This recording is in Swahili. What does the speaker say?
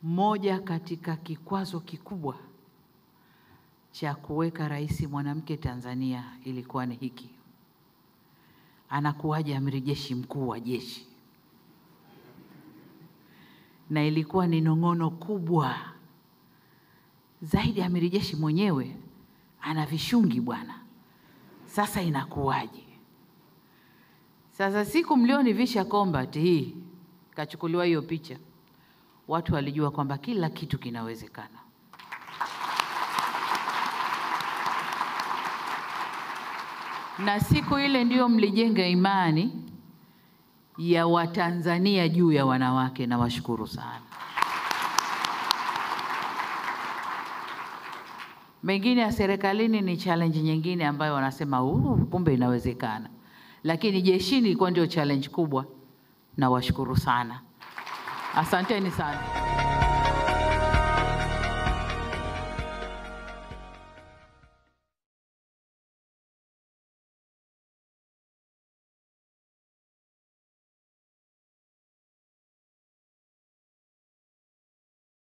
Moja katika kikwazo kikubwa cha kuweka rais mwanamke Tanzania ilikuwa ni hiki: anakuwaje amiri jeshi mkuu wa jeshi? Na ilikuwa ni nong'ono kubwa zaidi. Amiri jeshi mwenyewe ana vishungi bwana, sasa inakuwaje? Sasa siku mlionivisha combat hii, kachukuliwa hiyo picha, watu walijua kwamba kila kitu kinawezekana. Na siku ile ndiyo mlijenga imani ya Watanzania juu ya wanawake, na washukuru sana. Mengine ya serikalini ni challenge nyingine ambayo wanasema kumbe inawezekana. Lakini jeshini ilikuwa ndio challenge kubwa, na washukuru sana. Asanteni sana.